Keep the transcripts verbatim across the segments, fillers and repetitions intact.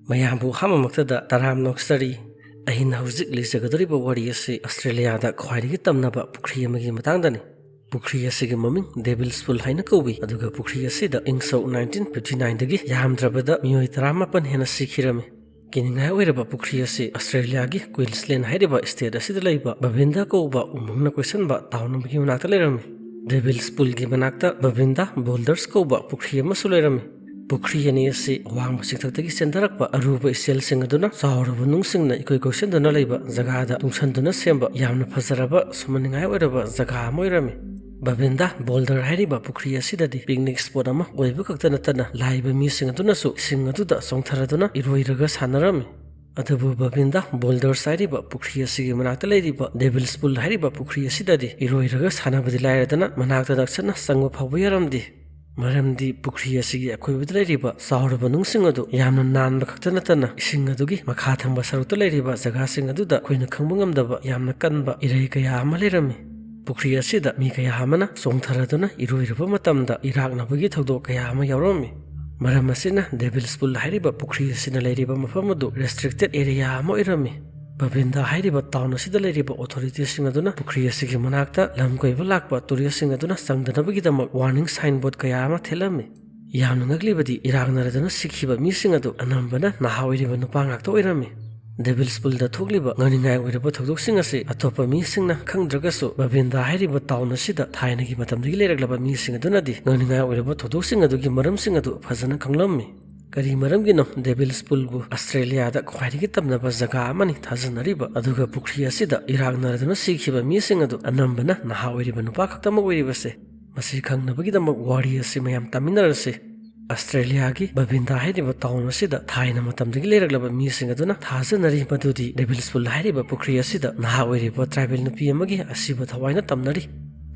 ꯃꯌꯥꯝꯕꯨ ꯑꯍꯥꯟꯕꯃꯛꯇꯗ ꯇꯔꯥꯝꯅ ꯑꯣꯛꯆꯔꯤ꯫ ꯑꯩꯅ ꯍꯧꯖꯤꯛ ꯂꯤꯖꯒꯗꯧꯔꯤꯕ ꯋꯥꯔꯤ ꯑꯁꯤ ꯑꯁꯇ꯭ꯔꯦꯂꯤꯌꯥꯗ ꯈ꯭ꯋꯥꯏꯗꯒꯤ ꯇꯝꯅꯕ ꯄꯨꯈ꯭ꯔꯤ ꯑꯃꯒꯤ ꯃꯇꯥꯡꯗꯅꯤ꯫ ꯄꯨꯈ꯭ꯔꯤ ꯑꯁꯤꯒꯤ ꯃꯃꯤꯡ Devil's Pool ꯍꯥꯏꯅ ꯀꯧꯏ, ꯑꯗꯨꯒ ꯄꯨꯈ꯭ꯔꯤ ꯑꯁꯤꯗ ꯏꯪ ꯁꯣꯛ nineteen fifty nineꯗꯒꯤ ꯌꯥꯝꯗ꯭ꯔꯕꯗ ꯃꯤꯑꯣꯏ ꯇꯔꯥꯃꯥꯄꯟ ꯍꯦꯟꯅ ꯁꯤꯈꯤꯔꯝꯃꯤ꯫ ꯀꯤꯅꯤꯡꯉꯥꯏ ꯑꯣꯏꯔꯕ ꯄꯨꯈ꯭ꯔꯤ ꯑꯁꯤ ꯑꯁꯇ꯭ꯔꯦꯂꯤꯌꯥꯒꯤ ꯀ꯭ꯋꯤꯟꯁꯂꯦꯟ ꯍꯥꯏꯔꯤꯕ ꯁ꯭ꯇꯦꯠ ꯑꯁꯤꯗ ꯂꯩꯕ ꯕꯕꯤꯟꯗꯥ ꯀꯧꯕ ꯎꯃꯪꯅ ꯀꯣꯏꯁꯟꯕ ꯇꯥꯎꯟ ꯑꯃꯒꯤ ꯃꯅꯥꯛꯇ ꯂꯩꯔꯝꯃꯤ꯫ Devil's Poolꯒꯤ ꯃꯅꯥꯛꯇ ꯕꯕꯤꯟꯗꯥ ꯕꯣꯜꯗꯔꯁ ꯀꯧꯕ ꯄꯨꯈ꯭ꯔꯤ ꯑꯃꯁꯨ ꯂꯩꯔꯝꯃꯤ꯫ ꯄꯨꯈ꯭ꯔꯤ ꯑꯅꯤ ꯑꯁꯤ ꯑꯋꯥꯡꯕ ꯆꯤꯡꯊꯛꯇꯒꯤ ꯆꯦꯟꯊꯔꯛꯄ ꯑꯔꯨꯕ ꯏꯆꯦꯜꯁꯤꯡ ꯑꯗꯨꯅ ꯆꯥꯎꯔꯕ ꯅꯨꯡꯁꯤꯡꯅ ꯏꯀꯣꯏ ꯀꯣꯏꯁꯤꯟꯗꯨꯅ ꯂꯩꯕ ꯖꯒꯥꯗ ꯇꯨꯡꯁꯟꯗꯨꯅ ꯁꯦꯝꯕ ꯌꯥꯝꯅ ꯐꯖꯔꯕ ꯁꯨꯝꯍꯠꯅꯤꯡꯉꯥꯏ ꯑꯣꯏꯔꯕ ꯖꯒꯥ ꯑꯃ ꯑꯣꯏꯔꯝꯃꯤ꯫ ꯕꯕꯤꯟꯗꯥ ꯕꯣꯜꯗꯔ ꯍꯥꯏꯔꯤꯕ ꯄꯨꯈ꯭ꯔꯤ ꯑꯁꯤꯗꯗꯤ ꯄꯤꯛꯅꯤꯛ ꯁ꯭ꯄꯣꯠ ꯑꯃ ꯑꯣꯏꯕ ꯈꯛꯇ ꯅꯠꯇꯅ ꯂꯥꯛꯏꯕ ꯃꯤꯁꯤꯡ ꯑꯗꯨꯅꯁꯨ ꯏꯁꯤꯡ ꯑꯗꯨꯗ ꯆꯣꯡꯊꯔꯗꯨꯅ ꯏꯔꯣꯏꯔꯒ ꯁꯥꯟꯅꯔꯝꯃꯤ꯫ ꯑꯗꯨꯕꯨ ꯕꯕꯤꯟꯗꯥ ꯕꯣꯜꯗꯔꯁ ꯍꯥꯏꯔꯤꯕ ꯄꯨꯈ꯭ꯔꯤ ꯑꯁꯤꯒꯤ ꯃꯅꯥꯛꯇ ꯂꯩꯔꯤꯕ Devil's Pool ꯍꯥꯏꯔꯤꯕ ꯄꯨꯈ꯭ꯔꯤ ꯑꯁꯤꯗꯗꯤ ꯏꯔꯣꯏꯔꯒ ꯁꯥꯟꯅꯕꯗꯤ ꯂꯥꯏꯔꯗꯅ ꯃꯅꯥꯛꯇ ꯅꯛꯁꯟꯅ ꯆꯪꯕ ꯐꯥꯎꯕ ꯌꯥꯔꯝꯗꯦ꯫ ꯃꯔꯝꯗꯤ ꯄꯨꯈ꯭ꯔꯤ ꯑꯁꯤꯒꯤ ꯑꯀꯣꯏꯕꯗ ꯂꯩꯔꯤꯕ ꯆꯥꯎꯔꯕ ꯅꯨꯡꯁꯤꯡ ꯑꯗꯨ ꯌꯥꯝꯅ ꯅꯥꯟꯕ ꯈꯛꯇ ꯅꯠꯇꯅ ꯏꯁꯤꯡ ꯑꯗꯨꯒꯤ ꯃꯈꯥ ꯊꯪꯕ ꯁꯔꯨꯛꯇ ꯂꯩꯔꯤꯕ ꯖꯒꯥꯁꯤꯡ ꯑꯗꯨꯗ ꯑꯩꯈꯣꯏꯅ ꯈꯪꯕ ꯉꯝꯗꯕ ꯌꯥꯝꯅ ꯀꯟꯕ ꯏꯔꯩ ꯀꯌꯥ ꯑꯃ ꯂꯩꯔꯝꯃꯤ꯫ ꯄꯨꯈ꯭ꯔꯤ ꯑꯁꯤꯗ ꯃꯤ ꯀꯌꯥ ꯑꯃꯅ ꯆꯣꯡꯊꯔꯗꯨꯅ ꯏꯔꯣꯏꯔꯨꯕ ꯃꯇꯝꯗ ꯏꯔꯥꯛꯅꯕꯒꯤ ꯊꯧꯗꯣꯛ ꯀꯌꯥ ꯑꯃ ꯌꯥꯎꯔꯝꯃꯤ꯫ ꯃꯔꯝ ꯑꯁꯤꯅ Devil's Pool ꯍꯥꯏꯔꯤꯕ ꯄꯨꯈ꯭ꯔꯤ ꯑꯁꯤꯅ ꯂꯩꯔꯤꯕ ꯃꯐꯝ ꯑꯗꯨ ꯔꯦꯁꯇ꯭ꯔꯤꯛꯇꯦꯠ ꯑꯦꯔꯤꯌꯥ ꯑꯃ ꯑꯣꯏꯔꯝꯃꯤ꯫ ꯕꯕꯤꯟꯗꯥ ꯍꯥꯏꯔꯤꯕ ꯇꯥꯎꯟ ꯑꯁꯤꯗ ꯂꯩꯔꯤꯕ ꯑꯣꯊꯣꯔꯤꯇꯤꯁꯤꯡ ꯑꯗꯨꯅ ꯄꯨꯈ꯭ꯔꯤ ꯑꯁꯤꯒꯤ ꯃꯅꯥꯛꯇ ꯂꯝ ꯀꯣꯏꯕ ꯂꯥꯛꯄ ꯇꯨꯔꯤꯁꯁꯤꯡ ꯑꯗꯨꯅ ꯆꯪꯗꯅꯕꯒꯤꯗꯃꯛ ꯋꯥꯔꯅꯤꯡ ꯁꯥꯏꯟꯕꯣꯔꯗ ꯀꯌꯥ ꯑꯃ ꯊꯦꯠꯂꯝꯃꯤ꯫ ꯌꯥꯝꯅ ꯉꯛꯂꯤꯕꯗꯤ, ꯏꯔꯥꯛꯅꯔꯗꯨꯅ ꯁꯤꯈꯤꯕ ꯃꯤꯁꯤꯡ ꯑꯗꯨ ꯑꯅꯝꯕꯅ ꯅꯍꯥ ꯑꯣꯏꯔꯤꯕ ꯅꯨꯄꯥ ꯉꯥꯛꯇ ꯑꯣꯏꯔꯝꯃꯤ꯫ Devil's Poolꯗ ꯊꯣꯛꯂꯤꯕ ꯉꯛꯅꯤꯡꯉꯥꯏ ꯑꯣꯏꯔꯕ ꯊꯧꯗꯣꯛꯁꯤꯡ ꯑꯁꯤ ꯑꯇꯣꯞꯄ ꯃꯤꯁꯤꯡꯅ ꯈꯪꯗ꯭ꯔꯒꯁꯨ, ꯕꯕꯤꯟꯗꯥ ꯍꯥꯏꯔꯤꯕ ꯇꯥꯎꯟ ꯑꯁꯤꯗ ꯊꯥꯏꯅꯒꯤ ꯃꯇꯝꯗꯒꯤ ꯂꯩꯔꯛꯂꯕ ꯃꯤꯁꯤꯡ ꯑꯗꯨꯅꯗꯤ ꯉꯛꯅꯤꯡꯉꯥꯏ ꯑꯣꯏꯔꯕ ꯊꯧꯗꯣꯛꯁꯤꯡ ꯑꯗꯨꯒꯤ ꯃꯔꯝꯁꯤꯡ ꯑꯗꯨ ꯐꯖꯅ ꯈꯪꯂꯝꯃꯤ꯫ ꯀꯔꯤ ꯃꯔꯝꯒꯤꯅꯣ Devil's Poolꯕꯨ ꯑꯁꯇ꯭ꯔꯦꯂꯤꯌꯥꯗ ꯈ꯭ꯋꯥꯏꯗꯒꯤ ꯇꯝꯅꯕ ꯖꯒꯥ ꯑꯃꯅꯤ ꯊꯥꯖꯅꯔꯤꯕ, ꯑꯗꯨꯒ ꯄꯨꯈ꯭ꯔꯤ ꯑꯁꯤꯗ ꯏꯔꯥꯛꯅꯔꯗꯨꯅ ꯁꯤꯈꯤꯕ ꯃꯤꯁꯤꯡ ꯑꯗꯨ ꯑꯅꯝꯕꯅ ꯅꯍꯥ ꯑꯣꯏꯔꯤꯕ ꯅꯨꯄꯥ ꯈꯛꯇꯃꯛ ꯑꯣꯏꯔꯤꯕꯁꯦ? ꯃꯁꯤ ꯈꯪꯅꯕꯒꯤꯗꯃꯛ ꯋꯥꯔꯤ ꯑꯁꯤ ꯃꯌꯥꯝ ꯇꯥꯃꯤꯟꯅꯔꯁꯤ꯫ ꯑꯁꯇ꯭ꯔꯦꯂꯤꯌꯥꯒꯤ ꯕꯕꯤꯟꯗꯥ ꯍꯥꯏꯔꯤꯕ ꯇꯥꯎꯟ ꯑꯁꯤꯗ ꯊꯥꯏꯅ ꯃꯇꯝꯗꯒꯤ ꯂꯩꯔꯛꯂꯕ ꯃꯤꯁꯤꯡ ꯑꯗꯨꯅ ꯊꯥꯖꯅꯔꯤ ꯃꯗꯨꯗꯤ Devil's Pool ꯍꯥꯏꯔꯤꯕ ꯄꯨꯈ꯭ꯔꯤ ꯑꯁꯤꯗ ꯅꯍꯥ ꯑꯣꯏꯔꯤꯕ ꯇ꯭ꯔꯥꯏꯕꯦꯜ ꯅꯨꯄꯤ ꯑꯃꯒꯤ ꯑꯁꯤꯕ ꯊꯋꯥꯏꯅ ꯇꯝꯅꯔꯤ꯫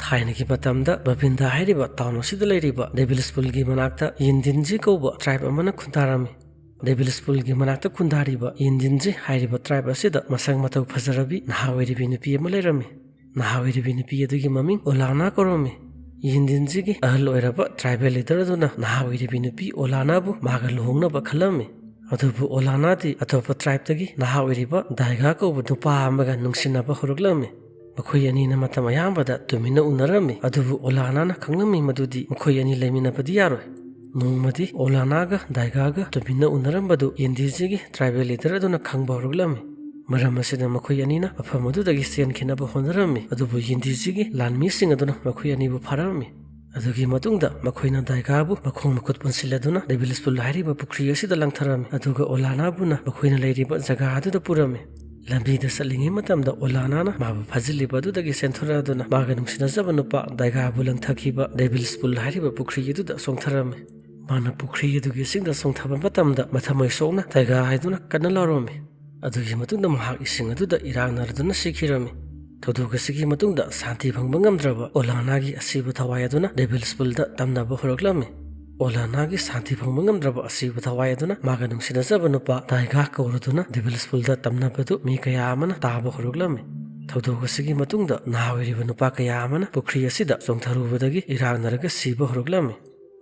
ꯊꯥꯏꯅꯒꯤ ꯃꯇꯝꯗ ꯕꯕꯤꯟꯗꯥ ꯍꯥꯏꯔꯤꯕ ꯇꯥꯎꯟ ꯑꯁꯤꯗ ꯂꯩꯔꯤꯕ Devil's Poolꯒꯤ ꯃꯅꯥꯛꯇ ꯌꯤꯟꯗꯤꯟꯖꯤ ꯀꯧꯕ ꯇ꯭ꯔꯥꯏꯕ ꯑꯃꯅ ꯈꯨꯟꯗꯥꯔꯝꯃꯤ꯫ Devil's Poolꯒꯤ ꯃꯅꯥꯛꯇ ꯈꯨꯟꯗꯥꯔꯤꯕ ꯌꯤꯟꯗꯤꯟꯖꯤ ꯍꯥꯏꯔꯤꯕ ꯇ꯭ꯔꯥꯏꯕ ꯑꯁꯤꯗ ꯃꯁꯛ ꯃꯇꯧ ꯐꯖꯔꯕꯤ ꯅꯍꯥ ꯑꯣꯏꯔꯤꯕꯤ ꯅꯨꯄꯤ ꯑꯃ ꯂꯩꯔꯝꯃꯤ꯫ ꯅꯍꯥ ꯑꯣꯏꯔꯤꯕꯤ ꯅꯨꯄꯤ ꯑꯗꯨꯒꯤ ꯃꯃꯤꯡ ꯑꯣꯂꯥꯅꯥ ꯀꯧꯔꯝꯃꯤ꯫ ꯌꯤꯟꯗꯤꯟꯖꯤꯒꯤ ꯑꯍꯜ ꯑꯣꯏꯔꯕ ꯇ꯭ꯔꯥꯏꯕꯦꯜ ꯂꯤꯗꯔ ꯑꯗꯨꯅ ꯅꯍꯥ ꯑꯣꯏꯔꯤꯕꯤ ꯅꯨꯄꯤ ꯑꯣꯂꯥꯅꯥꯕꯨ ꯃꯥꯒ ꯂꯨꯍꯣꯡꯅꯕ ꯈꯜꯂꯝꯃꯤ꯫ ꯑꯗꯨꯕꯨ ꯑꯣꯂꯥꯅꯥꯗꯤ ꯑꯇꯣꯞꯄ ꯇ꯭ꯔꯥꯏꯕꯇꯒꯤ ꯅꯍꯥ ꯑꯣꯏꯔꯤꯕ ꯗꯥꯏꯒꯥ ꯀꯧꯕ ꯅꯨꯄꯥ ꯑꯃꯒ ꯅꯨꯡꯁꯤꯅꯕ ꯍꯧꯔꯛꯂꯝꯃꯤ꯫ ꯃꯈꯣꯏ ꯑꯅꯤꯅ ꯃꯇꯝ ꯑꯌꯥꯝꯕꯗ ꯇꯨꯃꯤꯟꯅ ꯎꯅꯔꯝꯃꯤ, ꯑꯗꯨꯕꯨ ꯑꯣꯂꯥꯅꯥꯅ ꯈꯪꯂꯝꯃꯤ ꯃꯗꯨꯗꯤ ꯃꯈꯣꯏ ꯑꯅꯤ ꯂꯩꯃꯤꯟꯅꯕꯗꯤ ꯌꯥꯔꯣꯏ꯫ ꯅꯣꯡꯃꯗꯤ ꯑꯣꯂꯥꯅꯥꯒ ꯗꯥꯏꯒꯥꯒ ꯇꯨꯃꯤꯟꯅ ꯎꯅꯔꯝꯕꯗꯨ ꯌꯤꯟꯗꯤꯖꯤꯒꯤ ꯇ꯭ꯔꯥꯏꯕꯦꯜ ꯂꯤꯗꯔ ꯑꯗꯨꯅ ꯈꯪꯕ ꯍꯧꯔꯛꯂꯝꯃꯤ꯫ ꯃꯔꯝ ꯑꯁꯤꯅ ꯃꯈꯣꯏ ꯑꯅꯤꯅ ꯃꯐꯝ ꯑꯗꯨꯗꯒꯤ ꯆꯦꯟꯈꯤꯅꯕ ꯍꯣꯠꯅꯔꯝꯃꯤ, ꯑꯗꯨꯕꯨ ꯌꯤꯟꯗꯤꯖꯤꯒꯤ ꯂꯥꯟꯃꯤꯁꯤꯡ ꯑꯗꯨꯅ ꯃꯈꯣꯏ ꯑꯅꯤꯕꯨ ꯐꯥꯔꯝꯃꯤ꯫ ꯑꯗꯨꯒꯤ ꯃꯇꯨꯡꯗ ꯃꯈꯣꯏꯅ ꯗꯥꯏꯒꯥꯕꯨ ꯃꯈꯣꯡ ꯃꯈꯨꯠ ꯄꯨꯟꯁꯤꯜꯂꯗꯨꯅ ꯗꯦꯚꯤꯜꯁ ꯄꯨꯜ ꯍꯥꯏꯔꯤꯕ ꯄꯨꯈ꯭ꯔꯤ ꯑꯁꯤꯗ ꯂꯪꯊꯔꯝꯃꯤ, ꯑꯗꯨꯒ ꯑꯣꯂꯥꯅꯥꯕꯨꯅ ꯃꯈꯣꯏꯅ ꯂꯩꯔꯤꯕ ꯖꯒꯥ ꯑꯗꯨꯗ ꯄꯨꯔꯝꯃꯤ꯫ ꯂꯝꯕꯤꯗ ꯆꯠꯂꯤꯉꯩ ꯃꯇꯝꯗ ꯑꯣꯂꯥꯅꯥꯅ ꯃꯥꯕꯨ ꯐꯥꯖꯤꯜꯂꯤꯕ ꯑꯗꯨꯗꯒꯤ ꯆꯦꯟꯊꯣꯔꯛꯑꯗꯨꯅ ꯃꯥꯒ ꯅꯨꯡꯁꯤꯅꯖꯕ ꯅꯨꯄꯥ ꯗꯥꯏꯒꯥꯕꯨ ꯂꯪꯊꯈꯤꯕ ꯗꯦꯚꯤꯜꯁ ꯄꯨꯜ ꯍꯥꯏꯔꯤꯕ ꯄꯨꯈ꯭ꯔꯤ ꯑꯗꯨꯗ ꯆꯣꯡꯊꯔꯝꯃꯤ꯫ ꯃꯥꯅ ꯄꯨꯈ꯭ꯔꯤ ꯑꯗꯨꯒꯤ ꯏꯁꯤꯡꯗ ꯆꯣꯡꯊꯕ ꯃꯇꯝꯗ ꯃꯊꯃꯣꯏ ꯁꯣꯛꯅ ꯗꯥꯏꯒꯥ ꯍꯥꯏꯗꯨꯅ ꯀꯟꯅ ꯂꯥꯎꯔꯝꯃꯤ꯫ ꯑꯗꯨꯒꯤ ꯃꯇꯨꯡꯗ ꯃꯍꯥꯛ ꯏꯁꯤꯡ ꯑꯗꯨꯗ ꯏꯔꯥꯛꯅꯔꯗꯨꯅ ꯁꯤꯈꯤꯔꯝꯃꯤ꯫ ꯊꯧꯗꯣꯛ ꯑꯁꯤꯒꯤ ꯃꯇꯨꯡꯗ ꯁꯥꯟꯇꯤ ꯐꯪꯕ ꯉꯝꯗ꯭ꯔꯕ ꯑꯣꯂꯥꯅꯥꯒꯤ ꯑꯁꯤꯕ ꯊꯋꯥꯏ ꯑꯗꯨꯅ ꯗꯦꯚꯤꯜꯁ ꯄꯨꯜꯗ ꯇꯝꯅꯕ ꯍꯧꯔꯛꯂꯝꯃꯤ꯫ ꯑꯣꯂꯥꯅꯥꯒꯤ ꯁꯥꯟꯇꯤ ꯐꯪꯕ ꯉꯝꯗ꯭ꯔꯕ ꯑꯁꯤꯕ ꯊꯋꯥꯏ ꯑꯗꯨꯅ ꯃꯥꯒ ꯅꯨꯡꯁꯤꯅꯖꯕ ꯅꯨꯄꯥ ꯗꯥꯏꯒꯥ ꯀꯧꯔꯗꯨꯅ ꯗꯦꯚꯤꯜꯁ ꯄꯨꯜꯗ ꯇꯝꯅꯕꯗꯨ ꯃꯤ ꯀꯌꯥ ꯑꯃꯅ ꯇꯥꯕ ꯍꯧꯔꯛꯂꯝꯃꯤ꯫ ꯊꯧꯗꯣꯛ ꯑꯁꯤꯒꯤ ꯃꯇꯨꯡꯗ ꯅꯍꯥ ꯑꯣꯏꯔꯤꯕ ꯅꯨꯄꯥ ꯀꯌꯥ ꯑꯃꯅ ꯄꯨꯈ꯭ꯔꯤ ꯑꯁꯤꯗ ꯆꯣꯡꯊꯔꯨꯕꯗꯒꯤ ꯏꯔꯥꯛꯅꯔꯒ ꯁꯤꯕ ꯍꯧꯔꯛꯂꯝꯃꯤ꯫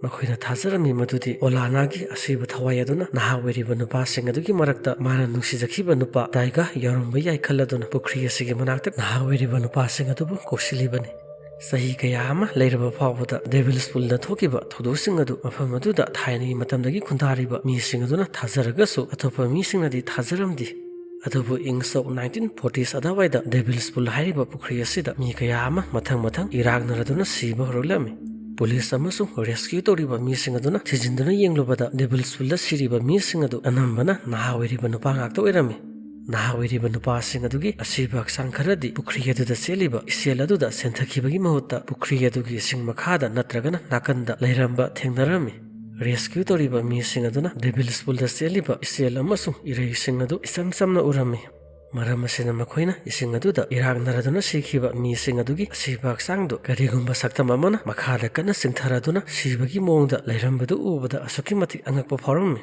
ꯃꯈꯣꯏꯅ ꯊꯥꯖꯔꯝꯃꯤ ꯃꯗꯨꯗꯤ ꯑꯣꯂꯥꯅꯥꯒꯤ ꯑꯁꯤꯕ ꯊꯋꯥꯏ ꯑꯗꯨꯅ ꯅꯍꯥ ꯑꯣꯏꯔꯤꯕ ꯅꯨꯄꯥꯁꯤꯡ ꯑꯗꯨꯒꯤ ꯃꯔꯛꯇ ꯃꯥꯅ ꯅꯨꯡꯁꯤꯖꯈꯤꯕ ꯅꯨꯄꯥ ꯗꯥꯏꯒꯥ ꯌꯥꯎꯔꯝꯕ ꯌꯥꯏ ꯈꯜꯂꯗꯨꯅ ꯄꯨꯈ꯭ꯔꯤ ꯑꯁꯤꯒꯤ ꯃꯅꯥꯛꯇ ꯅꯍꯥ ꯑꯣꯏꯔꯤꯕ ꯅꯨꯄꯥꯁꯤꯡ ꯑꯗꯨꯕꯨ ꯀꯧꯁꯤꯜꯂꯤꯕꯅꯤ꯫ ꯆꯍꯤ ꯀꯌꯥ ꯑꯃ ꯂꯩꯔꯕ ꯐꯥꯎꯕꯗ ꯗꯦꯚꯤꯜꯁ ꯄꯨꯜꯗ ꯊꯣꯛꯈꯤꯕ ꯊꯧꯗꯣꯛꯁꯤꯡ ꯑꯗꯨ ꯃꯐꯝ ꯑꯗꯨꯗ ꯊꯥꯏꯅꯒꯤ ꯃꯇꯝꯗꯒꯤ ꯈꯨꯟꯗꯥꯔꯤꯕ ꯃꯤꯁꯤꯡ ꯑꯗꯨꯅ ꯊꯥꯖꯔꯒꯁꯨ ꯑꯇꯣꯞꯄ ꯃꯤꯁꯤꯡꯅꯗꯤ ꯊꯥꯖꯔꯝꯗꯦ꯫ ꯑꯗꯨꯕꯨ ꯏꯪ ꯁꯣꯛ ꯅꯥꯏꯟꯇꯤꯟ ꯐꯣꯔꯇꯤꯁ ꯑꯗꯨꯋꯥꯏꯗ ꯗꯦꯚꯤꯜꯁ ꯄꯨꯜ ꯍꯥꯏꯔꯤꯕ ꯄꯨꯈ꯭ꯔꯤ ꯑꯁꯤꯗ ꯃꯤ ꯀꯌꯥ ꯑꯃ ꯃꯊꯪ ꯃꯊꯪ ꯏꯔꯥꯛꯅꯔꯗꯨꯅ ꯁꯤꯕ ꯍꯧꯔꯛꯂꯝꯃꯤ꯫ ꯄꯨꯂꯤꯁ ꯑꯃꯁꯨꯡ ꯔꯦꯁꯀ꯭ꯌꯨ ꯇꯧꯔꯤꯕ ꯃꯤꯁꯤꯡ ꯑꯗꯨꯅ ꯊꯤꯖꯤꯟꯗꯨꯅ ꯌꯦꯡꯂꯨꯕꯗ ꯗꯦꯚꯤꯜꯁ ꯄꯨꯜꯗ ꯁꯤꯔꯤꯕ ꯃꯤꯁꯤꯡ ꯑꯗꯨ ꯑꯅꯝꯕꯅ ꯅꯍꯥ ꯑꯣꯏꯔꯤꯕ ꯅꯨꯄꯥ ꯉꯥꯛꯇ ꯑꯣꯏꯔꯝꯃꯤ꯫ ꯅꯍꯥ ꯑꯣꯏꯔꯤꯕ ꯅꯨꯄꯥꯁꯤꯡ ꯑꯗꯨꯒꯤ ꯑꯁꯤꯕ ꯍꯛꯆꯥꯡ ꯈꯔꯗꯤ ꯄꯨꯈ꯭ꯔꯤ ꯑꯗꯨꯗ ꯆꯦꯜꯂꯤꯕ ꯏꯆꯦꯜ ꯑꯗꯨꯗ ꯆꯦꯟꯊꯈꯤꯕꯒꯤ ꯃꯍꯨꯠꯇ ꯄꯨꯈ꯭ꯔꯤ ꯑꯗꯨꯒꯤ ꯏꯁꯤꯡ ꯃꯈꯥꯗ ꯅꯠꯇ꯭ꯔꯒꯅ ꯅꯥꯀꯟꯗ ꯂꯩꯔꯝꯕ ꯊꯦꯡꯅꯔꯝꯃꯤ꯫ ꯔꯦꯁꯀ꯭ꯌꯨ ꯇꯧꯔꯤꯕ ꯃꯤꯁꯤꯡ ꯑꯗꯨꯅ ꯗꯦꯚꯤꯜꯁ ꯄꯨꯜꯗ ꯆꯦꯜꯂꯤꯕ ꯏꯆꯦꯜ ꯑꯃꯁꯨꯡ ꯏꯔꯩꯁꯤꯡ ꯑꯗꯨ ꯏꯆꯝ ꯆꯝꯅ ꯎꯔꯝꯃꯤ꯫ ꯃꯔꯝ ꯑꯁꯤꯅ ꯃꯈꯣꯏꯅ ꯏꯁꯤꯡ ꯑꯗꯨꯗ ꯏꯔꯥꯛꯅꯔꯗꯨꯅ ꯁꯤꯈꯤꯕ ꯃꯤꯁꯤꯡ ꯑꯗꯨꯒꯤ ꯑꯁꯤꯕ ꯍꯛꯆꯥꯡꯗꯨ ꯀꯔꯤꯒꯨꯝꯕ ꯁꯛꯇꯝ ꯑꯃꯅ ꯃꯈꯥꯗ ꯀꯟꯅ ꯆꯤꯡꯊꯔꯗꯨꯅ ꯁꯤꯕꯒꯤ ꯃꯑꯣꯡꯗ ꯂꯩꯔꯝꯕꯗꯨ ꯎꯕꯗ ꯑꯁꯨꯛꯀꯤ ꯃꯇꯤꯛ ꯑꯉꯛꯄ ꯐꯥꯎꯔꯝꯃꯤ꯫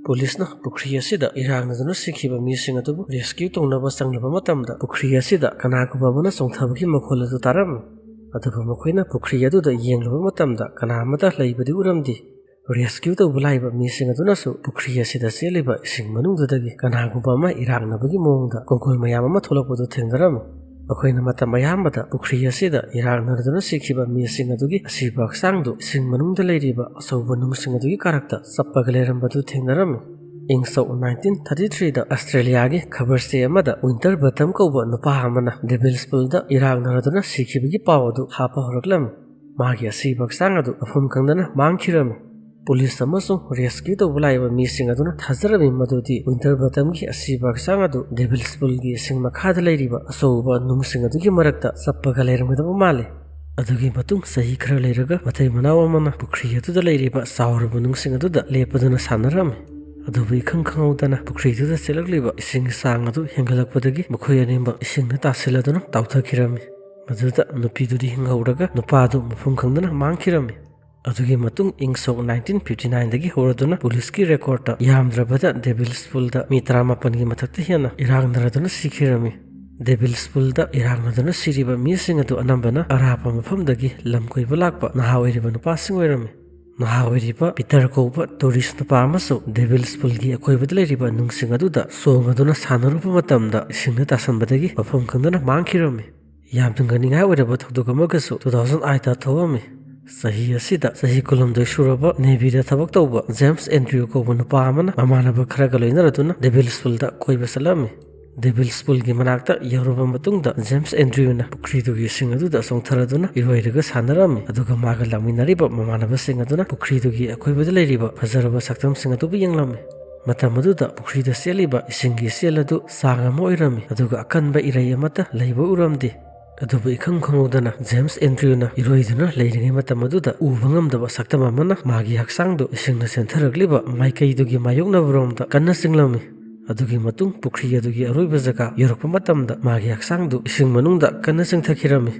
ꯄꯨꯂꯤꯁꯅ ꯄꯨꯈ꯭ꯔꯤ ꯑꯁꯤꯗ ꯏꯔꯥꯛꯅꯗꯨꯅ ꯁꯤꯈꯤꯕ ꯃꯤꯁꯤꯡ ꯑꯗꯨꯕꯨ ꯔꯦꯁꯀ꯭ꯌꯨ ꯇꯧꯅꯕ ꯆꯪꯂꯕ ꯃꯇꯝꯗ ꯄꯨꯈ꯭ꯔꯤ ꯑꯁꯤꯗ ꯀꯅꯥꯒꯨꯝꯕ ꯑꯃꯅ ꯆꯣꯡꯊꯕꯒꯤ ꯃꯈꯣꯜ ꯑꯗꯨ ꯇꯥꯔꯝꯃꯤ꯫ ꯑꯗꯨꯕꯨ ꯃꯈꯣꯏꯅ ꯄꯨꯈ꯭ꯔꯤ ꯑꯗꯨꯗ ꯌꯦꯡꯂꯨꯕ ꯃꯇꯝꯗ ꯀꯅꯥ ꯑꯃꯠꯇ ꯂꯩꯕꯗꯤ ꯎꯔꯝꯗꯦ꯫ ꯔꯦꯁꯀ꯭ꯌꯨ ꯇꯧꯕ ꯂꯥꯛꯏꯕ ꯃꯤꯁꯤꯡ ꯑꯗꯨꯅꯁꯨ ꯄꯨꯈ꯭ꯔꯤ ꯑꯁꯤꯗ ꯆꯦꯜꯂꯤꯕ ꯏꯁꯤꯡ ꯃꯅꯨꯡꯗꯨꯗꯒꯤ ꯀꯅꯥꯒꯨꯝꯕ ꯑꯃ ꯏꯔꯥꯛꯅꯕꯒꯤ ꯃꯑꯣꯡꯗ ꯀꯣꯡꯒꯣꯜ ꯃꯌꯥꯝ ꯑꯃ ꯊꯣꯛꯂꯛꯄꯗꯨ ꯊꯦꯡꯅꯔꯝꯃꯤ꯫ ꯃꯈꯣꯏꯅ ꯃꯇꯝ ꯑꯌꯥꯝꯕꯗ ꯄꯨꯈ꯭ꯔꯤ ꯑꯁꯤꯗ ꯏꯔꯥꯛꯅꯔꯗꯨꯅ ꯁꯤꯈꯤꯕ ꯃꯤꯁꯤꯡ ꯑꯗꯨꯒꯤ ꯑꯁꯤꯕ ꯍꯛꯆꯥꯡꯗꯨ ꯏꯁꯤꯡ ꯃꯅꯨꯡꯗ ꯂꯩꯔꯤꯕ ꯑꯆꯧꯕ ꯅꯨꯡꯁꯤꯡ ꯑꯗꯨꯒꯤ ꯀꯥꯔꯛꯇ ꯆꯞꯄꯒ ꯂꯩꯔꯝꯕꯗꯨ ꯊꯦꯡꯅꯔꯝꯃꯤ꯫ ꯏꯪ ꯁꯣꯛ ꯅꯥꯏꯟꯇꯤꯟ ꯊꯥꯔꯇꯤ ꯊ꯭ꯔꯤꯗ ꯑꯁꯇ꯭ꯔꯦꯂꯤꯌꯥꯒꯤ ꯈꯕꯔ ꯆꯦ ꯑꯃꯗ ꯋꯤꯟꯇꯔ ꯕꯇꯝ ꯀꯧꯕ ꯅꯨꯄꯥ ꯑꯃꯅ ꯗꯦꯚꯤꯜꯁ ꯄꯨꯜꯗ ꯏꯔꯥꯛꯅꯔꯗꯨꯅ ꯁꯤꯈꯤꯕꯒꯤ ꯄꯥꯎ ꯑꯗꯨ ꯍꯥꯞꯄ ꯍꯧꯔꯛꯂꯝꯃꯤ꯫ ꯃꯥꯒꯤ ꯑꯁꯤꯕ ꯍꯛꯆꯥꯡ ꯑꯗꯨ ꯃꯐꯝ ꯈꯪꯗꯅ ꯃꯥꯡꯈꯤꯔꯝꯃꯤ꯫ ꯄꯨꯂꯤꯁ ꯑꯃꯁꯨꯡ ꯔꯦꯁꯀ꯭ꯌꯨ ꯇꯧꯕ ꯂꯥꯛꯏꯕ ꯃꯤꯁꯤꯡ ꯑꯗꯨꯅ ꯊꯥꯖꯔꯝꯃꯤ ꯃꯗꯨꯗꯤ ꯋꯤꯟꯇꯔ ꯕꯇꯝꯒꯤ ꯑꯁꯤꯕ ꯍꯛꯆꯥꯡ ꯑꯗꯨ ꯗꯦꯚꯤꯜꯁ ꯄꯨꯜꯒꯤ ꯏꯁꯤꯡ ꯃꯈꯥꯗ ꯂꯩꯔꯤꯕ ꯑꯆꯧꯕ ꯅꯨꯡꯁꯤꯡ ꯑꯗꯨꯒꯤ ꯃꯔꯛꯇ ꯆꯞꯄꯒ ꯂꯩꯔꯝꯒꯗꯕ ꯃꯥꯜꯂꯤ꯫ ꯑꯗꯨꯒꯤ ꯃꯇꯨꯡ ꯆꯍꯤ ꯈꯔ ꯂꯩꯔꯒ ꯃꯇꯩ ꯃꯅꯥꯎ ꯑꯃꯅ ꯄꯨꯈ꯭ꯔꯤ ꯑꯗꯨꯗ ꯂꯩꯔꯤꯕ ꯆꯥꯎꯔꯕ ꯅꯨꯡꯁꯤꯡ ꯑꯗꯨꯗ ꯂꯦꯞꯄꯗꯨꯅ ꯁꯥꯟꯅꯔꯝꯃꯤ꯫ ꯑꯗꯨꯕꯨ ꯏꯈꯪ ꯈꯪꯍꯧꯗꯅ ꯄꯨꯈ꯭ꯔꯤꯗꯨꯗ ꯆꯦꯜꯂꯛꯂꯤꯕ ꯏꯁꯤꯡꯒꯤ ꯆꯥꯡ ꯑꯗꯨ ꯍꯦꯟꯒꯠꯂꯛꯄꯗꯒꯤ ꯃꯈꯣꯏ ꯑꯅꯤꯃꯛ ꯏꯁꯤꯡꯗ ꯇꯥꯁꯤꯜꯂꯗꯨꯅ ꯇꯥꯎꯊꯈꯤꯔꯝꯃꯤ꯫ ꯃꯗꯨꯗ ꯅꯨꯄꯤꯗꯨꯗꯤ ꯍꯤꯡꯍꯧꯔꯒ ꯅꯨꯄꯥꯗꯨ ꯃꯐꯝ ꯈꯪꯗꯅ ꯃꯥꯡꯈꯤꯔꯝꯃꯤ꯫ ꯑꯗꯨꯒꯤ ꯃꯇꯨꯡ ꯏꯪ ꯁꯣꯛ ꯅꯥꯏꯟꯇꯤꯟ ꯐꯤꯐꯇꯤ ꯅꯥꯏꯟꯗꯒꯤ ꯍꯧꯔꯗꯨꯅ ꯄꯨꯂꯤꯁꯀꯤ ꯔꯦꯀꯣꯔꯠꯇ ꯌꯥꯝꯗ꯭ꯔꯕꯗ ꯗꯦꯚꯤꯜꯁ ꯄꯨꯜꯗ ꯃꯤ ꯇꯔꯥꯃꯥꯄꯟꯒꯤ ꯃꯊꯛꯇ ꯍꯦꯟꯅ ꯏꯔꯥꯛꯅꯔꯗꯨꯅ ꯁꯤꯈꯤꯔꯝꯃꯤ꯫ ꯗꯦꯚꯤꯜꯁ ꯄꯨꯜꯗ ꯏꯔꯥꯛꯅꯗꯨꯅ ꯁꯤꯔꯤꯕ ꯃꯤꯁꯤꯡ ꯑꯗꯨ ꯑꯅꯝꯕꯅ ꯑꯔꯥꯞꯄ ꯃꯐꯝꯗꯒꯤ ꯂꯝ ꯀꯣꯏꯕ ꯂꯥꯛꯄ ꯅꯍꯥ ꯑꯣꯏꯔꯤꯕ ꯅꯨꯄꯥꯁꯤꯡ ꯑꯣꯏꯔꯝꯃꯤ꯫ ꯅꯍꯥ ꯑꯣꯏꯔꯤꯕ ꯄꯤꯇꯔ ꯀꯧꯕ ꯇꯨꯔꯤꯁ ꯅꯨꯄꯥ ꯑꯃꯁꯨ ꯗꯦꯚꯤꯜꯁ ꯄꯨꯜꯒꯤ ꯑꯀꯣꯏꯕꯗ ꯂꯩꯔꯤꯕ ꯅꯨꯡꯁꯤꯡ ꯑꯗꯨꯗ ꯆꯣꯡꯉꯗꯨꯅ ꯁꯥꯟꯅꯔꯨꯕ ꯃꯇꯝꯗ ꯏꯁꯤꯡꯗ ꯇꯥꯁꯟꯕꯗꯒꯤ ꯃꯐꯝ ꯈꯪꯗꯅ ꯃꯥꯡꯈꯤꯔꯝꯃꯤ꯫ ꯌꯥꯝꯅ ꯉꯛꯅꯤꯡꯉꯥꯏ ꯑꯣꯏꯔꯕ ꯊꯧꯗꯣꯛ ꯑꯃꯒꯁꯨ ꯇꯨ ꯊꯥꯎꯖꯟ ꯑꯥꯏꯠꯇ ꯊꯣꯛꯑꯝꯃꯤ꯫ ꯆꯍꯤ ꯑꯁꯤꯗ ꯆꯍꯤ ꯀꯨꯟꯍꯨꯝꯗꯣꯏ ꯁꯨꯔꯕ ꯅꯦꯚꯤꯗ ꯊꯕꯛ ꯇꯧꯕ ꯖꯦꯝꯁ ꯑꯦꯟꯗ꯭ꯔꯤꯌꯨ ꯀꯧꯕ ꯅꯨꯄꯥ ꯑꯃꯅ ꯃꯃꯥꯟꯅꯕ ꯈꯔꯒ ꯂꯣꯏꯅꯔꯗꯨꯅ ꯗꯦꯚꯤꯜꯁ ꯄꯨꯜꯗ ꯀꯣꯏꯕ ꯆꯠꯂꯝꯃꯤ꯫ ꯗꯦꯚꯤꯜꯁ ꯄꯨꯜꯒꯤ ꯃꯅꯥꯛꯇ ꯌꯧꯔꯕ ꯃꯇꯨꯡꯗ ꯖꯦꯝꯁ ꯑꯦꯟꯗ꯭ꯔꯤꯌꯨꯅ ꯄꯨꯈ꯭ꯔꯤꯗꯨꯒꯤ ꯏꯁꯤꯡ ꯑꯗꯨꯗ ꯆꯣꯡꯊꯔꯗꯨꯅ ꯏꯔꯣꯏꯔꯒ ꯁꯥꯟꯅꯔꯝꯃꯤ, ꯑꯗꯨꯒ ꯃꯥꯒ ꯂꯥꯛꯃꯤꯟꯅꯔꯤꯕ ꯃꯃꯥꯟꯅꯕꯁꯤꯡ ꯑꯗꯨꯅ ꯄꯨꯈ꯭ꯔꯤꯗꯨꯒꯤ ꯑꯀꯣꯏꯕꯗ ꯂꯩꯔꯤꯕ ꯐꯖꯔꯕ ꯁꯛꯇꯝꯁꯤꯡ ꯑꯗꯨꯕꯨ ꯌꯦꯡꯂꯝꯃꯤ꯫ ꯃꯇꯝ ꯑꯗꯨꯗ ꯄꯨꯈ꯭ꯔꯤꯗ ꯆꯦꯜꯂꯤꯕ ꯏꯁꯤꯡꯒꯤ ꯏꯆꯦꯜ ꯑꯗꯨ ꯆꯥꯡ ꯑꯃ ꯑꯣꯏꯔꯝꯃꯤ, ꯑꯗꯨꯒ ꯑꯀꯟꯕ ꯏꯔꯩ ꯑꯃꯠꯇ ꯂꯩꯕ ꯎꯔꯝꯗꯦ꯫ ꯑꯗꯨꯕꯨ ꯏꯈꯪ ꯈꯪꯍꯧꯗꯅ ꯖꯦꯝꯁ ꯑꯦꯟꯗ꯭ꯔꯤꯌꯨꯅ ꯏꯔꯣꯏꯗꯨꯅ ꯂꯩꯔꯤꯉꯩ ꯃꯇꯝ ꯑꯗꯨꯗ ꯎꯕ ꯉꯝꯗꯕ ꯁꯛꯇꯝ ꯑꯃꯅ ꯃꯥꯒꯤ ꯍꯛꯆꯥꯡꯗꯨ ꯏꯁꯤꯡꯅ ꯆꯦꯟꯊꯔꯛꯂꯤꯕ ꯃꯥꯏꯀꯩꯗꯨꯒꯤ ꯃꯥꯌꯣꯛꯅꯕꯔꯣꯝꯗ ꯀꯟꯅ ꯆꯤꯡꯂꯝꯃꯤ꯫ ꯑꯗꯨꯒꯤ ꯃꯇꯨꯡ ꯄꯨꯈ꯭ꯔꯤ ꯑꯗꯨꯒꯤ ꯑꯔꯣꯏꯕ ꯖꯒꯥ ꯌꯧꯔꯛꯄ ꯃꯇꯝꯗ ꯃꯥꯒꯤ ꯍꯛꯆꯥꯡꯗꯨ ꯏꯁꯤꯡ ꯃꯅꯨꯡꯗ ꯀꯟꯅ ꯆꯤꯡꯊꯈꯤꯔꯝꯃꯤ꯫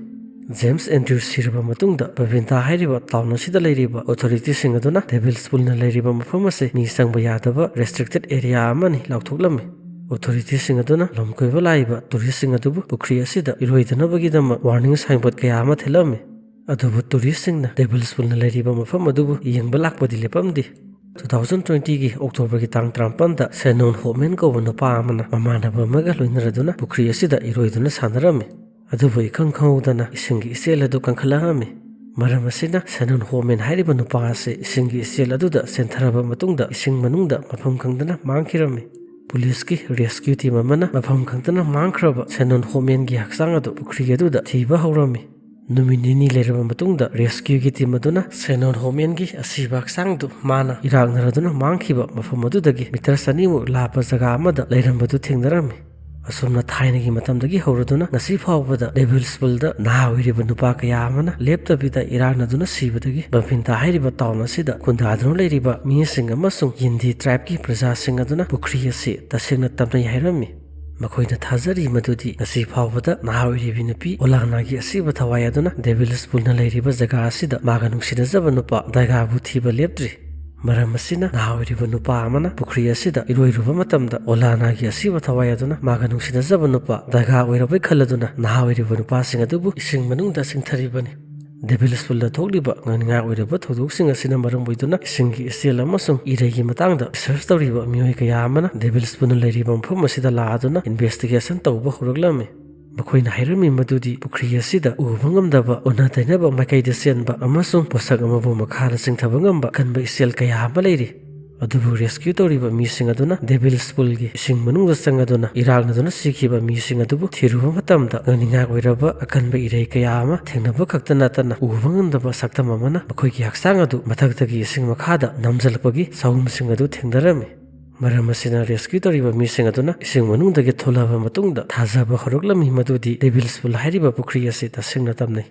ꯖꯦꯝꯁ ꯑꯦꯟꯗ꯭ꯔꯤꯌꯨ ꯁꯤꯔꯕ ꯃꯇꯨꯡꯗ ꯕꯕꯤꯟꯗꯥ ꯍꯥꯏꯔꯤꯕ ꯇꯥꯎꯟ ꯑꯁꯤꯗ ꯂꯩꯔꯤꯕ ꯑꯣꯊꯣꯔꯤꯇꯤꯁꯤꯡ ꯑꯗꯨꯅ ꯗꯦꯚꯤꯜꯁ ꯄꯨꯜꯅ ꯂꯩꯔꯤꯕ ꯃꯐꯝ ꯑꯁꯤ ꯃꯤ ꯆꯪꯕ ꯌꯥꯗꯕ ꯔꯦꯁꯇ꯭ꯔꯤꯛꯇꯦꯗ ꯑꯦꯔꯤꯌꯥ ꯑꯃꯅꯤ ꯂꯥꯎꯊꯣꯛꯂꯝꯃꯤ꯫ ꯑꯣꯊꯣꯔꯤꯇꯤꯁꯤꯡ ꯑꯗꯨꯅ ꯂꯝ ꯀꯣꯏꯕ ꯂꯥꯛꯏꯕ ꯇꯨꯔꯤꯁꯁꯤꯡ ꯑꯗꯨꯕꯨ ꯄꯨꯈ꯭ꯔꯤ ꯑꯁꯤꯗ ꯏꯔꯣꯏꯗꯅꯕꯒꯤꯗꯃꯛ ꯋꯥꯔꯅꯤꯡ ꯁꯥꯏꯟꯕꯣꯔꯗ ꯀꯌꯥ ꯑꯃ ꯊꯦꯠꯂꯝꯃꯤ꯫ ꯑꯗꯨꯕꯨ ꯇꯨꯔꯤꯁꯁꯤꯡꯅ ꯗꯦꯚꯤꯜꯁ ꯄꯨꯜꯅ ꯂꯩꯔꯤꯕ ꯃꯐꯝ ꯑꯗꯨꯕꯨ ꯌꯦꯡꯕ ꯂꯥꯛꯄꯗꯤ ꯂꯦꯞꯄꯝꯗꯦ꯫ ꯇꯨ ꯊꯥꯎꯖꯟ ꯇ꯭ꯋꯦꯟꯇꯤꯒꯤ ꯑꯣꯛꯇꯣꯕꯔꯒꯤ ꯇꯥꯡ ꯇꯔꯥꯃꯥꯄꯟꯗ ꯁꯦꯅꯣꯟ ꯍꯣꯞꯃꯦꯟ ꯀꯧꯕ ꯅꯨꯄꯥ ꯑꯃꯅ ꯃꯃꯥꯟꯅꯕ ꯑꯃꯒ ꯂꯣꯏꯅꯔꯗꯨꯅ ꯄꯨꯈ꯭ꯔꯤ ꯑꯁꯤꯗ ꯏꯔꯣꯏꯗꯨꯅ ꯁꯥꯟꯅꯔꯝꯃꯤ꯫ ꯑꯗꯨꯕꯨ ꯏꯈꯪ ꯈꯪꯍꯧꯗꯅ ꯏꯁꯤꯡꯒꯤ ꯏꯆꯦꯜ ꯑꯗꯨ ꯀꯟꯈꯠꯂꯛꯂꯝꯃꯤ꯫ ꯃꯔꯝ ꯑꯁꯤꯅ ꯁꯦꯅꯣꯟ ꯍꯣꯞꯃꯦꯟ ꯍꯥꯏꯔꯤꯕ ꯅꯨꯄꯥ ꯑꯁꯤ ꯏꯁꯤꯡꯒꯤ ꯏꯆꯦꯜ ꯑꯗꯨꯗ ꯆꯦꯟꯊꯔꯕ ꯃꯇꯨꯡꯗ ꯏꯁꯤꯡ ꯃꯅꯨꯡꯗ ꯃꯐꯝ ꯈꯪꯗꯅ ꯃꯥꯡꯈꯤꯔꯝꯃꯤ꯫ ꯄꯨꯂꯤꯁꯀꯤ ꯔꯦꯁꯀ꯭ꯌꯨ ꯇꯤꯝ ꯑꯃꯅ ꯃꯐꯝ ꯈꯪꯗꯅ ꯃꯥꯡꯈ꯭ꯔꯕ ꯁꯦꯅꯣꯟ ꯍꯣꯞꯃꯦꯟꯒꯤ ꯍꯛꯆꯥꯡ ꯑꯗꯨ ꯄꯨꯈ꯭ꯔꯤ ꯑꯗꯨꯗ ꯊꯤꯕ ꯍꯧꯔꯝꯃꯤ꯫ ꯅꯨꯃꯤꯠ ꯅꯤꯅꯤ ꯂꯩꯔꯕ ꯃꯇꯨꯡꯗ ꯔꯦꯁꯀ꯭ꯌꯨꯒꯤ ꯇꯤꯝ ꯑꯗꯨꯅ ꯁꯦꯅꯣꯟ ꯍꯣꯞꯃꯦꯟꯒꯤ ꯑꯁꯤꯕ ꯍꯛꯆꯥꯡꯗꯨ ꯃꯥꯅ ꯏꯔꯥꯛꯅꯔꯗꯨꯅ ꯃꯥꯡꯈꯤꯕ ꯃꯐꯝ ꯑꯗꯨꯗꯒꯤ ꯃꯤꯇꯔ ꯆꯅꯤꯃꯨꯛ ꯂꯥꯞꯄ ꯖꯒꯥ ꯑꯃꯗ ꯂꯩꯔꯝꯕꯗꯨ ꯊꯦꯡꯅꯔꯝꯃꯤ꯫ ꯑꯁꯨꯝꯅ ꯊꯥꯏꯅꯒꯤ ꯃꯇꯝꯗꯒꯤ ꯍꯧꯔꯗꯨꯅ ꯉꯁꯤ ꯐꯥꯎꯕꯗ ꯗꯦꯚꯤꯜꯁ ꯄꯨꯜꯗ ꯅꯍꯥ ꯑꯣꯏꯔꯤꯕ ꯅꯨꯄꯥ ꯀꯌꯥ ꯑꯃꯅ ꯂꯦꯞꯇꯕꯤꯗ ꯏꯔꯥꯛꯅꯗꯨꯅ ꯁꯤꯕꯗꯒꯤ ꯕꯝꯐꯤꯟꯇꯥ ꯍꯥꯏꯔꯤꯕ ꯇꯥꯎꯟ ꯑꯁꯤꯗ ꯈꯨꯟꯗꯥꯗꯨꯅ ꯂꯩꯔꯤꯕ ꯃꯤꯁꯤꯡ ꯑꯃꯁꯨꯡ ꯌꯤꯟꯗꯤ ꯇ꯭ꯔꯥꯏꯕꯀꯤ ꯄ꯭ꯔꯖꯥꯁꯤꯡ ꯑꯗꯨꯅ ꯄꯨꯈ꯭ꯔꯤ ꯑꯁꯤ ꯇꯁꯦꯡꯅ ꯇꯝꯅꯩ ꯍꯥꯏꯔꯝꯃꯤ꯫ ꯃꯈꯣꯏꯅ ꯊꯥꯖꯔꯤ ꯃꯗꯨꯗꯤ ꯉꯁꯤ ꯐꯥꯎꯕꯗ ꯅꯍꯥ ꯑꯣꯏꯔꯤꯕꯤ ꯅꯨꯄꯤ ꯑꯣꯂꯥꯅꯥꯒꯤ ꯑꯁꯤꯕ ꯊꯋꯥꯏ ꯑꯗꯨꯅ ꯗꯦꯚꯤꯜꯁ ꯄꯨꯜꯅ ꯂꯩꯔꯤꯕ ꯖꯒꯥ ꯑꯁꯤꯗ ꯃꯥꯒ ꯅꯨꯡꯁꯤꯅꯖꯕ ꯅꯨꯄꯥ ꯗꯥꯏꯒꯥꯕꯨ ꯊꯤꯕ ꯂꯦꯞꯇ꯭ꯔꯤ꯫ ꯃꯔꯝ ꯑꯁꯤꯅ ꯅꯍꯥ ꯑꯣꯏꯔꯤꯕ ꯅꯨꯄꯥ ꯑꯃꯅ ꯄꯨꯈ꯭ꯔꯤ ꯑꯁꯤꯗ ꯏꯔꯣꯏꯔꯨꯕ ꯃꯇꯝꯗ ꯑꯣꯂꯥꯅꯥꯒꯤ ꯑꯁꯤꯕ ꯊꯋꯥꯏ ꯑꯗꯨꯅ ꯃꯥꯒ ꯅꯨꯡꯁꯤꯅꯖꯕ ꯅꯨꯄꯥ ꯗꯥꯏꯒꯥ ꯑꯣꯏꯔꯕꯣꯏ ꯈꯜꯂꯗꯨꯅ ꯅꯍꯥ ꯑꯣꯏꯔꯤꯕ ꯅꯨꯄꯥꯁꯤꯡ ꯑꯗꯨꯕꯨ ꯏꯁꯤꯡ ꯃꯅꯨꯡꯗ ꯆꯤꯡꯊꯔꯤꯕꯅꯤ꯫ ꯗꯦꯚꯤꯜꯁ ꯄꯨꯜꯗ ꯊꯣꯛꯂꯤꯕ ꯉꯛꯅꯤꯡꯉꯥꯏ ꯑꯣꯏꯔꯕ ꯊꯧꯗꯣꯛꯁꯤꯡ ꯑꯁꯤꯅ ꯃꯔꯝ ꯑꯣꯏꯗꯨꯅ ꯏꯁꯤꯡꯒꯤ ꯏꯆꯦꯜ ꯑꯃꯁꯨꯡ ꯏꯔꯩꯒꯤ ꯃꯇꯥꯡꯗ ꯔꯤꯁꯔꯆ ꯇꯧꯔꯤꯕ ꯃꯤꯑꯣꯏ ꯀꯌꯥ ꯑꯃꯅ ꯗꯦꯚꯤꯜꯁ ꯄꯨꯜꯅ ꯂꯩꯔꯤꯕ ꯃꯐꯝ ꯑꯁꯤꯗ ꯂꯥꯛꯑꯗꯨꯅ ꯏꯟꯚꯦꯁꯇꯤꯒꯦꯁꯟ ꯇꯧꯕ ꯍꯧꯔꯛꯂꯝꯃꯤ꯫ ꯃꯈꯣꯏꯅ ꯍꯥꯏꯔꯝꯃꯤ ꯃꯗꯨꯗꯤ ꯄꯨꯈ꯭ꯔꯤ ꯑꯁꯤꯗ ꯎꯕ ꯉꯝꯗꯕ ꯑꯣꯟꯅ ꯇꯩꯅꯕ ꯃꯥꯏꯀꯩꯗ ꯆꯦꯟꯕ ꯑꯃꯁꯨꯡ ꯄꯣꯠꯁꯛ ꯑꯃꯕꯨ ꯃꯈꯥꯗ ꯆꯤꯡꯊꯕ ꯉꯝꯕ ꯑꯀꯟꯕ ꯏꯆꯦꯜ ꯀꯌꯥ ꯑꯃ ꯂꯩꯔꯤ꯫ ꯑꯗꯨꯕꯨ ꯔꯦꯁꯀ꯭ꯌꯨ ꯇꯧꯔꯤꯕ ꯃꯤꯁꯤꯡ ꯑꯗꯨꯅ ꯗꯦꯚꯤꯜꯁ ꯄꯨꯜꯒꯤ ꯏꯁꯤꯡ ꯃꯅꯨꯡꯗ ꯆꯪꯂꯗꯨꯅ ꯏꯔꯥꯛꯅꯗꯨꯅ ꯁꯤꯈꯤꯕ ꯃꯤꯁꯤꯡ ꯑꯗꯨꯕꯨ ꯊꯤꯔꯨꯕ ꯃꯇꯝꯗ ꯉꯛꯅꯤꯡꯉꯥꯏ ꯑꯣꯏꯔꯕ ꯑꯀꯟꯕ ꯏꯔꯩ ꯀꯌꯥ ꯑꯃ ꯊꯦꯡꯅꯕ ꯈꯛꯇ ꯅꯠꯇꯅ ꯎꯕ ꯉꯝꯗꯕ ꯁꯛꯇꯝ ꯑꯃꯅ ꯃꯈꯣꯏꯒꯤ ꯍꯛꯆꯥꯡ ꯑꯗꯨ ꯃꯊꯛꯇꯒꯤ ꯏꯁꯤꯡ ꯃꯈꯥꯗ ꯅꯝꯖꯤꯜꯂꯛꯄꯒꯤ ꯆꯍꯨꯝꯁꯤꯡ ꯑꯗꯨ ꯊꯦꯡꯅꯔꯝꯃꯤ꯫ ꯃꯔꯝ ꯑꯁꯤꯅ ꯔꯦꯁꯀ꯭ꯌꯨ ꯇꯧꯔꯤꯕ ꯃꯤꯁꯤꯡ ꯑꯗꯨꯅ ꯏꯁꯤꯡ ꯃꯅꯨꯡꯗꯒꯤ ꯊꯣꯛꯂꯛꯂꯕ ꯃꯇꯨꯡꯗ ꯊꯥꯖꯕ ꯍꯧꯔꯛꯂꯝꯃꯤ ꯃꯗꯨꯗꯤ ꯗꯦꯚꯤꯜꯁ ꯄꯨꯜ ꯍꯥꯏꯔꯤꯕ ꯄꯨꯈ꯭ꯔꯤ ꯑꯁꯤ ꯇꯁꯦꯡꯅ ꯇꯝꯅꯩ꯫